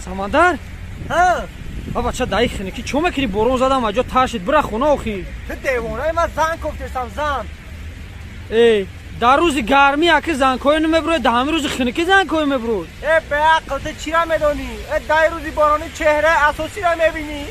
Самандар. Ҳа. Ба бача, даи хиники чо мекунӣ? Борон задам, аҷо ташид, бира хона охи. Ту девонаи, ман зан кофтестам, зан. Э, дар рӯзи гармӣ аки занкоӣ намебурояд, дар ҳамин рӯзи хиники занкоӣ мебурояд. Э, беақл, ту чира медонӣ? Э, даи рӯзи боронӣ чеҳраи асосиро мебинӣ.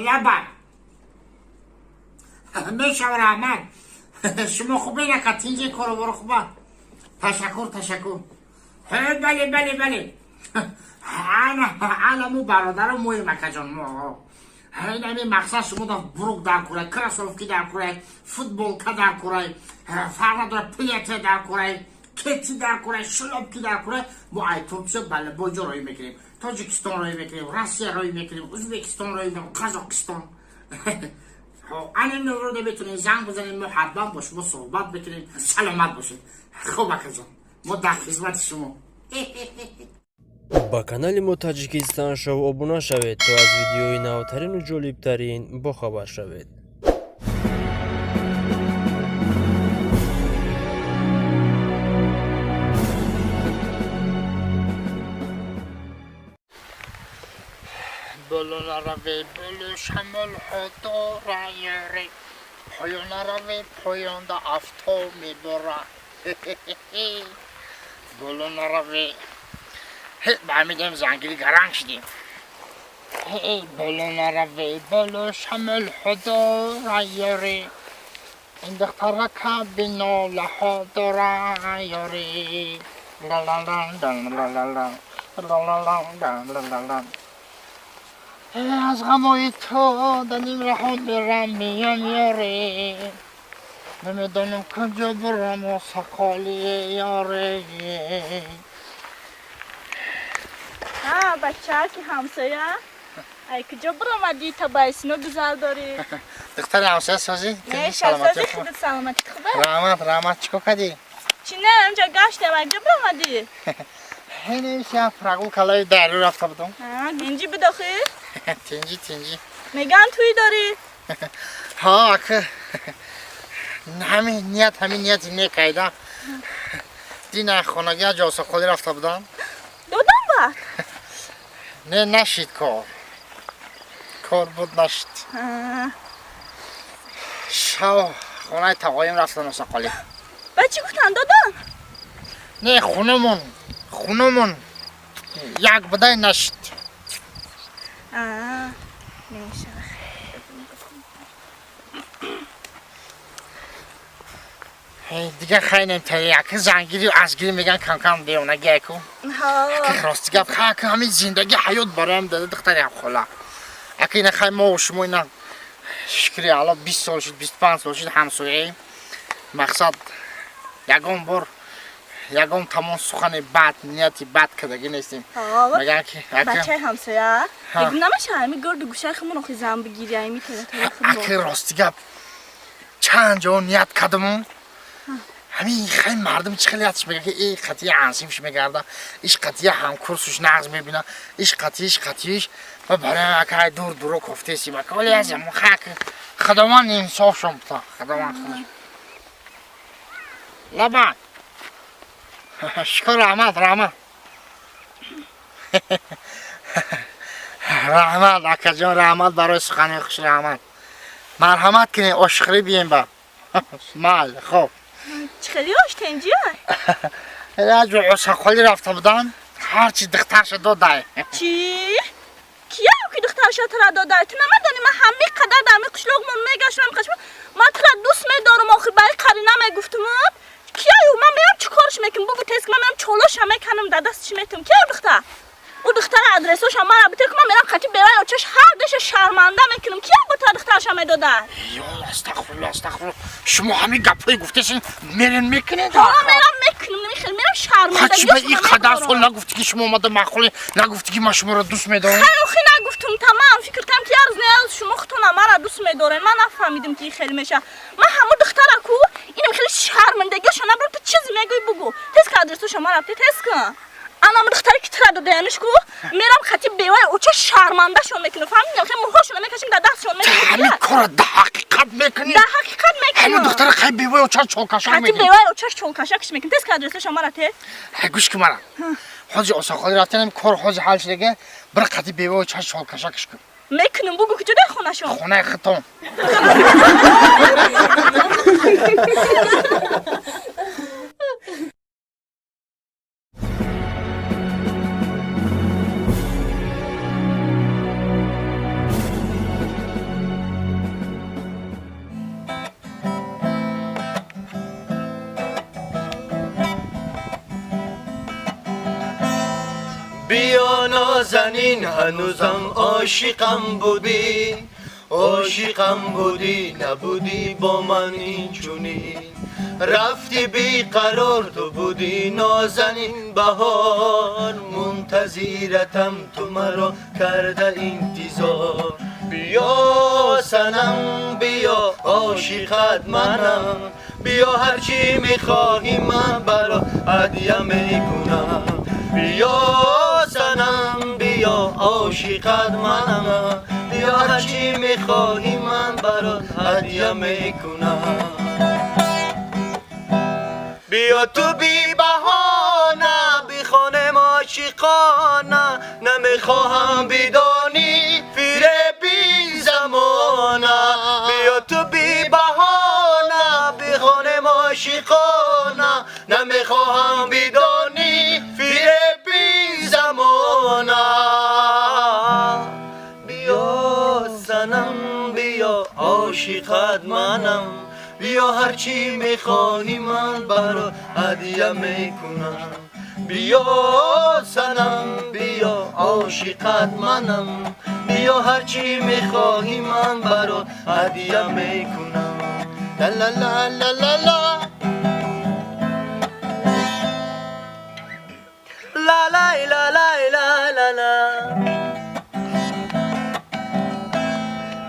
Лабай, мешава, раҳмат. Шумо хубе, рака, тинҷи, короборо хуба? Ташаккур, ташаккур. Бале, бале, бале, ана ана мо бародаро моем, акаҷон. Мо инами мақсад, шумо да брюк дар курай, кроссовки дар курай, футболка дар курай, фарқ надора, плете дар курай, кети дар курай, шлёпки дар курай, мо ай Туркия бале боҷо роҳӣ мекунем, Тоҷикистон роҳӣ мекунем, Россия роҳӣ мекунем, Ӯзбекистон роҳӣ мекунем, Қазоқистон. Ана номеро метонед занг бизанед, мо ҳатман бо шумо суҳбат мекунем. Саломат бошед. Хуб, акаҷон, мо дар хизмати шумо. Ба канали мо Таҷикистон Шоу обуна шавед, то аз видеои навтарину ҷолибтарин бохабар шавед. Боло нараве, боло шамолҳо дора, ёре, поён нараве, поёнда афто мебора. Боло нараве, ба ҳамидем зангири гаранг шидем. Боло нараве, боло шамолҳо дора, ёре, ин духтарака бинолаҳо дора, ёре. Ла-ла-ла-ла-ла-ла, аз ғамои ту дар ним раҳо мерам, меям, ёре, намедонам куҷо бурам, сақоли, ёре. Ҳа, бачаки ҳамсоя, ай куҷо биромадӣ, табайсино гузар дорӣ? Духтари ҳамсоя, созӣ? Не, шасози худат, саломатӣ хуба? Раҳмат, раҳмат. Чӣ кор кардӣ? Чи не, амҷа гаштем. Ай куҷо биромадӣ? Ҳенеша прогулка лаи дарё рафта будам. Инҷи бидохӣ? Тинҷи, тинҷи. Меган тӯй дорӣ? Ҳа, ака, ҳамин ният, ҳамин нияти некайда. Дина хонагия ҷосақолӣ рафта будам. Додам ба? Не, нашид кор, кор буд, нашид. Шав хонаи тағоим рафтам осақолӣ. Ба чӣ гуфтан, додам? Не, хунамон, хунамон як будай, нашид. Мешава. Дигар хайнем, яки зангири азгири меган, камкам девонагиаку. Рости гап, ака, ҳамин зиндаги ҳаёт бароям дада, духтари хола. Ака, ина хай, мо шумо ина, шукри Алло, 20 сол шуд, 25 сол шуд ҳамсояем. Мақсад, ягон бор ягон тамон сухани бад, нияти бад кардагӣ нестем. Меган ки бачаи ҳамсоя, мегум, намеша ҳами гирду гӯшаи хумон охи зан бигири, ами? Ака, рости гап, чанд ҷо ният кардаму, ҳамин хай мардум чӣ хеле ятш мега, ки э қатия ансимш мегарда, иш қатия ҳамкурсуш нағз мебина, иш қатӣ, иш қатиш ва барои акай дур дуро кофтесим, ака. Вале аз ҳамон хак Худованд инсофшон бута, Худованд худаш. Лабай, шукр, раҳмат, раҳмат, раҳмат, акаҷон, раҳмат барои сухани хуш, раҳмат. Марҳамат кунед, ошхӯрӣ бием ба мал, хоб. Чӣ хеле ош, тенҷия? Сақолӣ рафта будам, ҳарчи духтарша додай. Чӣ, кия ки духтарша тара додай? Ту намедонӣ, ман ҳами қадар дар ҳами қишлоқмон мегаштам, ман тура дӯст медорам. Охир ба қарина мегуфтумад, кияю? Ман меям, чӣ корш мекунам, бугу тез, ман меям, чолоша меканам, дар дастиш метум. Кияю духтар? Ӯ духтара адресоша мара бите, ки ман мерам қати бевай очаш ҳар деша шарманда мекунам. Кия бо та духтарша медода? Ё, астағфирулло, астағфирулло, шумо ҳамин гапҳои гуфтесин, мерен мекунед? Ҳа, мерам мекунам, намехел мерам шарманда. Чӣ ба ин қадар сол нагуфтӣ, ки шумо омада маъқуле, нагуфтӣ, ки ман шуморо дӯст медорам? Хай, охи нагуфтум, тамам фикр кардам. Ҳаматона мара дӯст медорен. Ман нафаҳмидим ки хеле меша. Ман ҳаму духтара ку инам хеле шармандагиашо набрам. Ту чизе мегӯй бугӯ. Тез ка адресошо мара те тез кун. Анам духтаре ки тура додаяниш ку мерам хати бевай оча шармандашон мекунам. Фаҳмидам хеле мӯҳошона мекашим дар дастшон мекунам. Ҳамин кора да ҳақиқат мекунӣ? Дар ҳақиқат мекунам. Ҳамин духтара хай бевай оча чолкашак мекунӣ. Хати бевай очаш чолкашакш мекунам. Тез ка адресошо мара те. Ҳай гӯш кун мара. Ҳоҷи осонхоли рафтанам кор ҳоҷи ҳал шудага бір қати бевай очаш чолкашакш кун. Мекунам бугӯ куҷо дар хонашон? Хонаи хитон. بیا نازنین هنوزم عاشقم بودی، عاشقم بودی نبودی با من اینچونی، رفتی بی قرار تو بودی نازنین بهار، منتظرتم تو مرا کرده انتظار. بیا صنم بیا عاشقت منم، بیا هرچی میخواهی من برات هدیه میکنم. بیا صنم بیا عاشقت منم، بیا هرچی میخواهی من برات هدیه میکنم. بیا تو بی بهانه بخوانم عاشقانه، نمیخواهم بدانی فریبی زمانه. بیا تو بی بهانه بخوانم عاشقانه، نمیخواهم بدانی فریبی زمانه. بیا صنم بیا عاشقت منم، بیا هرچی میخواهی من برات هدیه میکنم. بیا صنم بیا عاشقت منم، بیا هرچی میخواهی من برات هدیه میکنم. لا لا لا لا لا لا لا لا لا لا لا لا.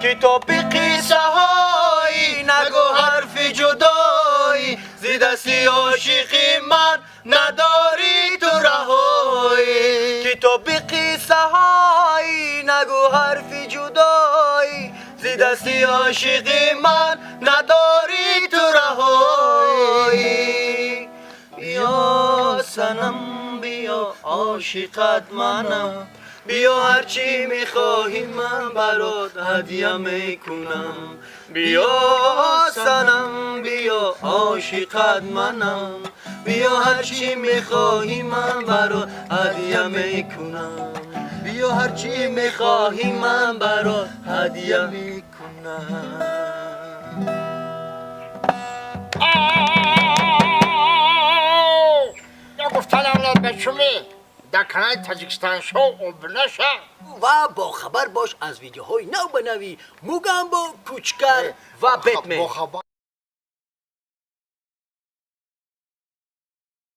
کتاب قصه هایی نگو حرف جدایی، زی دستی عاشقی من نداری تو رهایی. کتاب قصه هایی نگو حرف جدایی، زی دستی عاشقی من نداری تو رهایی. بیا صنم بیا عاشقت منم، بیا هرچی میخواهی من برات هدیه میکنم. بیا صنم بیا عاشقت منم، بیا هرچی میخواهی من برات هدیه میکنم. بیا هرچی میخواهی من برات هدیه میکنم. گفتن به شما در کانال تاجیکستان شو обуна шав ва бохабар бош аз видеоҳои нав ба нави Мугамбо, Кучкар ва Бэтмен.